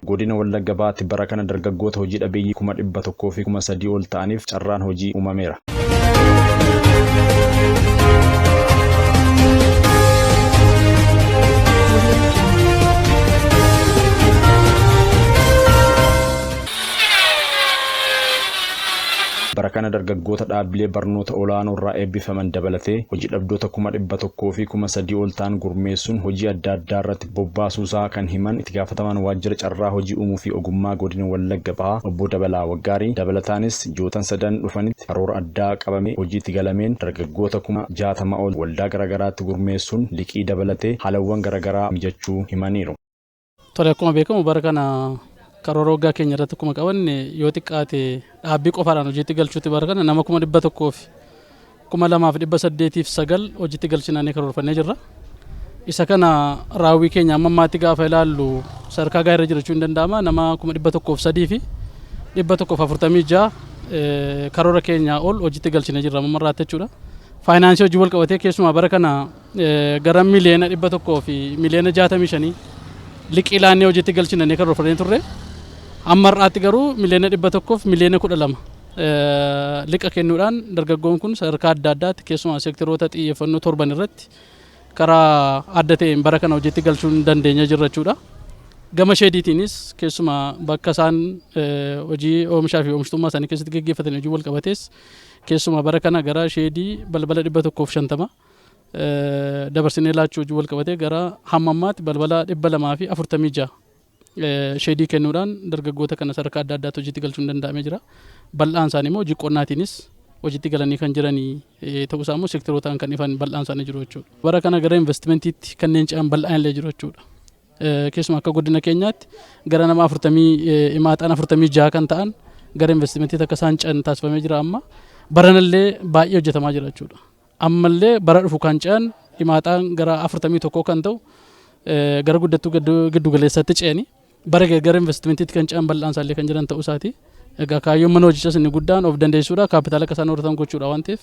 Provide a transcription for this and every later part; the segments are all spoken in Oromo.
Godina Wallagga Bahaatti bara kana dargaggoota hojii dhabeeyyii 103,000 ol ta'aniif carraan hojii uumameera. Bara kana dargaggoota dhaabbilee barnoota olaanoo irraa eebbifaman dabalatee hojii dhabdoota 103,000 ol ta'an gurmeessuun hojii adda addaa irratti bobbaasuusaa kan himan itti gaafatamaan waajjira carraa hojii uumuu fi ogummaa godina Wallagga Bahaa obbo Dabalaa Waggaarii, dabalataanis ji'ootan sadan dhufanitti karoora addaa qabamee hojiitti galameen dargaggoota 60,000 ol waldaa garaagaraatti gurmeessuun liqii dabalatee haalawwan garaagaraa mijachuu himaniiru. Tole, akkuma beekamu bara kana karoora waggaa keenya irratti akkuma qabanne yoo xiqqaate dhaabbii qofaadhaan hojiitti galchuutti bara kana nama 102,809 hojiitti galchinanii karoorfannee jirra. Isa kana raawwii keenya amma ammaatti gaafa ilaallu sadarkaa gaarii irra jira jechuun hin danda'ama. Nama 103,146 karoora keenyaa ol hojiitti galchinee jirra amma irraatti jechuudha. Faayinaansii hojii wal qabatee keessumaa bara kana gara 165,000,000 liqii laannee hojiitti galchinanii karoorfannee turre. Amma har'aatti garuu 112,000,000 liqa kennuudhaan dargaggoon kun sadarkaa adda addaatti keessumaa seektaroota xiyyeeffannoo torban irratti karaa adda ta'een bara kana hojiitti galchuun dandeenya jirra jechuudha. Gama sheediitiinis keessumaa bakka isaan hojii oomishaa fi oomishtummaa isaanii keessatti geggeeffatan hojii wal qabatees keessumaa bara kana gara sheedii balbala 150 dabarsinee laachuu hojii wal qabatee gara hamma ammaatti balbala 246 sheedii kennuudhaan dargaggoota kana sadarkaa adda addaatti hojiitti galchuun danda'amee jira. Bal'aan isaanii immoo hojii qonnaatiinis hojiitti galanii kan jiranii ta'uu isaa immoo seektarootaan kan ifan bal'aan isaanii jiru jechuudha. Bara kana gara investimentiitti kanneen ce'an bal'aan illee jiru jechuudha. Keessumaa akka godina keenyaatti gara nama afurtamii imaaxaan 46 kan ta'an gara investimentiitti akka isaan ce'an taasifamee jira amma. Baranallee baay'ee hojjetamaa jira jechuudha. Ammallee bara dhufu kan ce'an imaaxaan gara 41 kan ta'u gara guddattuu giddu galeessaatti ce'anii bara gara investimentiitti kan ce'an bal'aan isaallee kan jiran ta'uu isaati. Egaa kaayyoon mana hojichaas inni guddaan of dandeessuudha, kaapitaala akka isaan horatan gochuudha waan ta'eef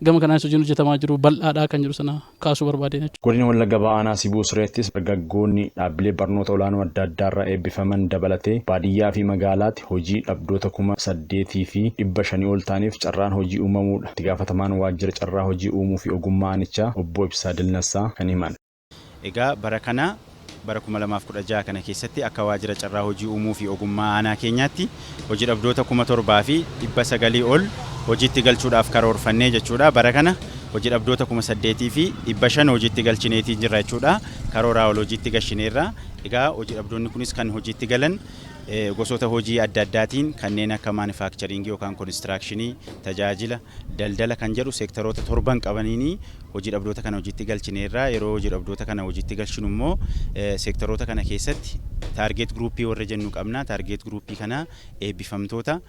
gama kanaanis hojiin hojjetamaa jiru bal'aadha kan jedhu sana kaasuu barbaadeen jechuudha. Godina Wallagga Bahaa Aanaa Sibuu Sireettis dargaggoonni dhaabbilee barnoota olaanoo adda addaarraa eebbifaman dabalatee baadiyyaa fi magaalaatti hojii dhabdoota 8,500 ol ta'aniif carraan hojii uumamuudha itti gaafatamaan waajjira carraa hojii uumuu fi ogummaa aanichaa obbo Ibsaa Dilnassaa kan himan. Egaa bara kana bara 2016 kana keessatti akka waajjira carraa hojii uumuu fi ogummaa aanaa keenyaatti hojii dhabdoota 7,900 ol hojiitti galchuudhaaf karoorfannee jechuudha. Bara kana hojii dhabdoota 8,500 hojiitti galchineetii jirra jechuudha. Karooraa ol hojiitti gashineerra. Egaa hojii dhabdoonni kunis kan hojiitti galan gosoota hojii adda addaatiin kanneen akka maanifaakcharingii yookaan konistiraakshinii, tajaajila, daldala kan jedhu seektaroota torban qabaniini hojii dhabdoota kana hojiitti galchineerra. Yeroo hojii dhabdoota kana hojiitti galchinu immoo seektaroota kana keessatti taargeet guruuppii warra jennu qabna. Taargeet guruuppii kana eebbifamtoota,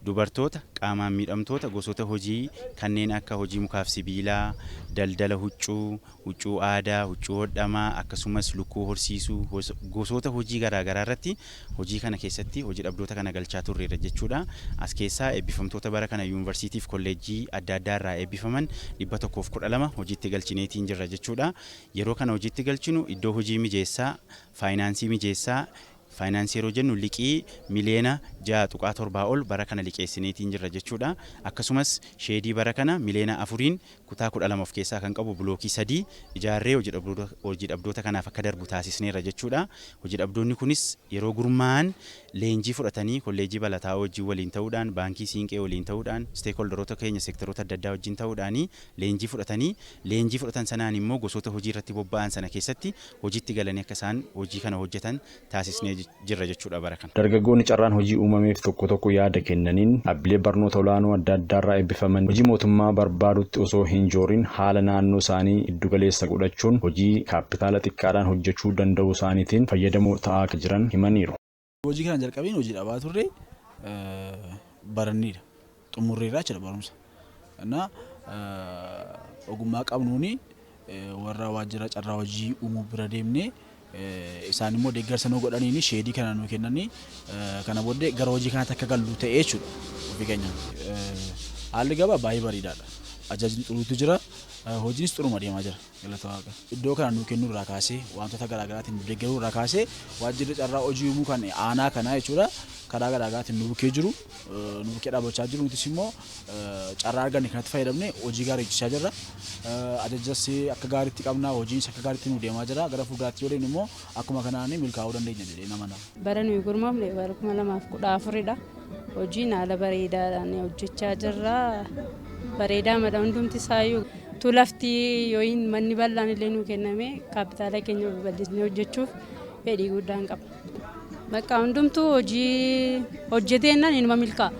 dubartoota, qaamaan miidhamtoota, gosoota hojii kanneen akka hojii mukaaf sibiilaa, daldala huccuu, huccuu aadaa, huccuu hodhamaa, akkasumas lukkuu horsiisuu, gosoota hojii garaa garaa irratti hojii kana keessatti hojii dhabdoota kana galchaa turreerra jechuudha. As keessaa eebbifamtoota bara kana yuunivarsiitii fi kolleejjii adda addaa irraa eebbifaman 112 hojiitti galchineetiin jirra jechuudha. Yeroo kana hojiitti galchinu iddoo hojii mijeessaa, faayinaansii mijeessaa, Faayinaansii yeroo jennu liqii miliyoona 6.7 ol bara kana liqeessineetiin jirra jechuudha. Akkasumas sheedii bara kana miliyoona 4n kutaa 12 of keessaa kan qabu bilookii 3 ijaarree hojii dhabdoota kanaaf akka darbu taasisneerra jechuudha. Hojii dhabdoonni kunis yeroo gurmaa'an leenjii fudhatanii kolleejjii Balataa'oo wajjin waliin ta'uudhaan, Baankii Siinqee waliin ta'uudhaan, isteekholdaroota keenya seektaroota adda addaa wajjin ta'uudhaan leenjii fudhatanii, leenjii fudhatan sanaan immoo gosoota hojii irratti bobba'an sana keessatti hojiitti galanii akka isaan hojii kana hojjetan taasisnee jirra jechuudha bara kana. Dargaggoonni carraan hojii uumameef tokko tokko yaada kennaniin, dhaabbilee barnoota olaanoo adda addaarraa eebbifaman hojii mootummaa barbaadutti osoo hin joorin haala naannoo isaanii giddugaleessa godhachuun hojii kaappitaala xiqqaadhaan hojjechuu danda'uu isaaniitiin fayyadamoo ta'aa akka jiran himaniiru. Hojii kana jalqabeen hojii dhabaa turre, baranneedha. Xumurreerra jechuudha barumsa. Na ogummaa qabnuuni warra waajjira carraa hojii uumuu bira deemnee isaan immoo deeggarsa nu godhaniini sheedii kana nu kennanii kana booddee gara hojii kanaatti akka gallu ta'ee jechuudha ofii keenyaan. Haalli gabaa baay'ee bareedaadha. Ajajni xuruutu jira. Hojiinis xuruma deemaa jira, galata Waaqa. Iddoo kana nuu kennuu irraa kaasee, wantoota garaagaraatiin nu deeggaruu irraa kaasee, waajjirri carraa hojii uumuu kan aanaa kanaa jechuudha, karaa garaagaraatiin nu bukkee jiru, nu bukkee dhaabbachaa jiru. Nutis immoo carraa arganne kanatti fayyadamne hojii gaarii hojjechaa jirra. Ajajas akka gaariitti qabna, hojiinis akka gaariitti nu deemaa jira. Gara fuulduraatti yoo deemnu immoo akkuma kanaan milkaa'uu dandeenya jedhee namana. Bara nuyi gurmoofne bara 2014dha. Hojiin haala bareedaadhaan hojjechaa jirra. Bareedaa madha hundumti isaayyuu. Tu lafti yoo manni bal'aan illee nuu kenname, kaapitaala keenya babal'isnee hojjechuuf fedhii guddaan qaba. Bakka hundumtuu hojii hojjeteennaan inuma milkaa'a.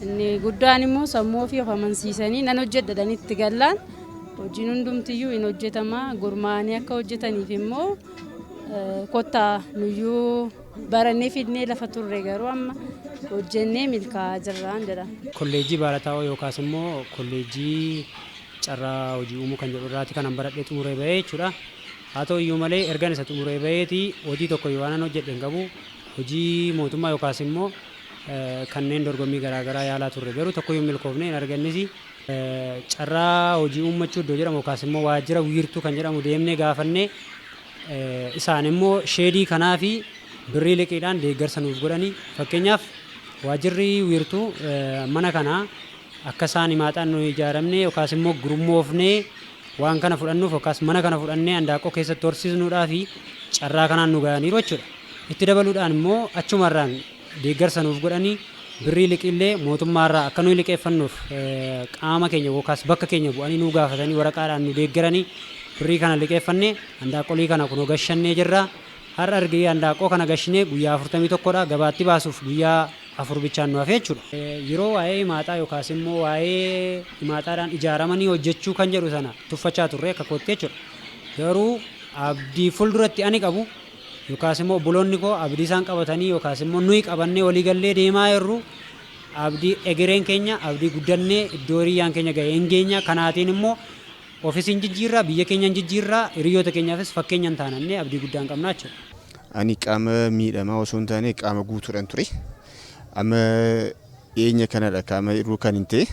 Inni guddaan immoo sammuu ofii of amansiisanii nan hojjedhadhanii itti gallaan hojiin hundumtiyyuu hin hojjetama. Gurmaa'anii akka hojjetaniif immoo kottaa, nuyyuu barannee fidnee lafa turre, garuu amma hojjennee milkaa'aa jirraan jedha. Kolleejjii Baalataa'oo yookaas immoo kolleejjii carraa hojii uumuu kan jedhu irraati kanan baradhee xumuree bahee jechuudha. Haa ta'u iyyuu malee, ergan isa xumuree baheeti hojii tokko yoo waanan hojjedhe hin qabu. Hojii mootummaa yookaas immoo kanneen dorgommii garaagaraa yaalaa turre, garuu tokko yoo milkoofne hin argannis. Carraa hojii uummachuu iddoo jedhamu yookaas immoo waajjira wiirtuu kan jedhamu deemnee gaafannee, isaan immoo sheedii kanaa fi birrii liqiidhaan deeggarsa nuuf godhanii. Fakkeenyaaf, waajjirri wiirtuu mana kanaa akka isaan himaaxaan nu ijaaramne yookaas immoo gurmoofnee waan kana fudhannuuf yookaas mana kana fudhannee handaaqqoo keessatti horsiisnuudhaa fi carraa kanaan nu ga'aniiru jechuudha. Itti dabaluudhaan immoo achumarraan deeggarsa nuuf godhanii, birrii liqiillee mootummaarraa akka nuyi liqeeffannuuf qaama keenya yookaas bakka keenya bu'anii nu gaafatanii, waraqaadhaan nu deeggaranii, birrii kana liqeeffannee handaaqqolii kana kunoo gashannee jirra. Har'a argee handaaqqoo kana gashinee guyyaa 41dha, gabaatti baasuuf guyyaa 4 bichaan nu hafe jechuudha. Yeroo waa'ee himaaxaa yookaas immoo waa'ee himaaxaadhaan ijaaramanii hojjechuu kan jedhu sana tuffachaa turre akka kootti jechuudha. Garuu abdii fuulduratti ani qabu yookaas immoo obboloonni koo abdii isaan qabatanii yookaas immoo nuyi qabannee walii gallee deemaa jirru, abdii egereen keenya abdii guddannee iddoo hiriyyaan keenya ga'ee hin geenya. Kanaatiin immoo ofis hin jijjiirraa, biyya keenya hin jijjiirraa, hiriyoota keenyaafis fakkeenya hin taanannee abdii guddaan qabna jechuudha. Ani qaama miidhamaa osoo hin taane qaama guutuudhaan ture. Amma dhiyeenya kanadha qaama hir'uu kan hin ta'e.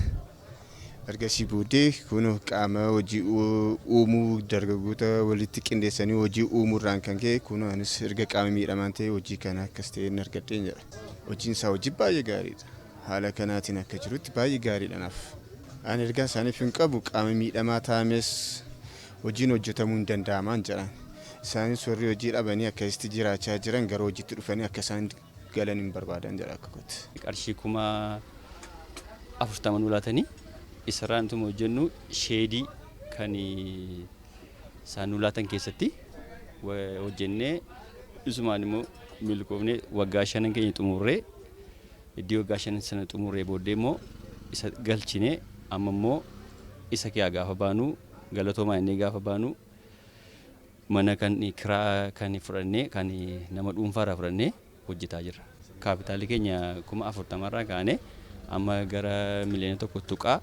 Ergasii booddee kun qaama hojii uumuu, dargaggoota walitti qindeessanii hojii uumuurraan kan ka'e, kun anis erga qaama miidhamaan ta'e hojii kana akkas ta'e hin argadheen jedha. Hojiin isaa hojii baay'ee gaariidha. Haala kanaatiin akka jirutti baay'ee gaariidha naaf. Ani ergaa isaaniif hin qabu, qaama miidhamaa ta'ames hojiin hojjetamuu hin danda'amaan jedhan. Isaanis warri hojii dhabanii akkasitti jiraachaa jiran gara hojiitti dhufanii akka isaan galan hin barbaadan jedha akka kootti. Qarshii 40,000 nu laatanii, isarraan utuma hojjennu sheedii kan isaan nu laatan keessatti hojjennee, isumaan immoo milkoofnee waggaa 5n keenya xumurree, iddoo waggaa 5n sana xumurree booddee immoo isa galchinee, amma immoo isa kiyaa gaafa baanu, galatoomaa innee gaafa baanu, mana kan kiraa kan fudhannee, kan nama dhuunfaarraa fudhannee hojjetaa jirra. Kaapitaalli keenya 40,000rraa kaanee amma gara 1.7 miliyoona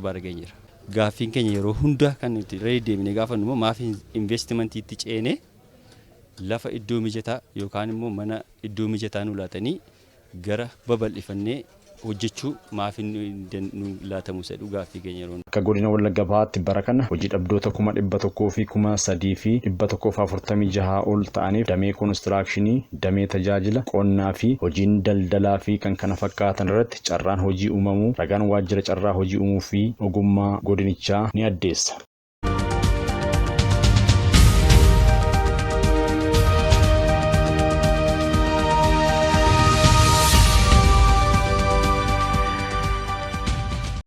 argeenyeera. Gaaffiin keenya yeroo hunda kan nuti irra deddeebinee gaafannu immoo, maaf investimantiitti ceenee lafa iddoo mijataa yookaan immoo mana iddoo mijataa nu laatanii gara babal'ifannee hojjechuu maaf nu laatamu jedhu gaaffii keenya yeroo Akka godina Wallagga Bahaatti bara kana hojii dhabdoota 103,146 ol ta'aniif damee koonistiraakshini, damee tajaajila, qonnaa fi hojiin daldalaa fi kan kana fakkaatan irratti carraan hojii uumamuu ragaan waajjira carraa hojii uumuu fi ogummaa godinichaa ni addeessa.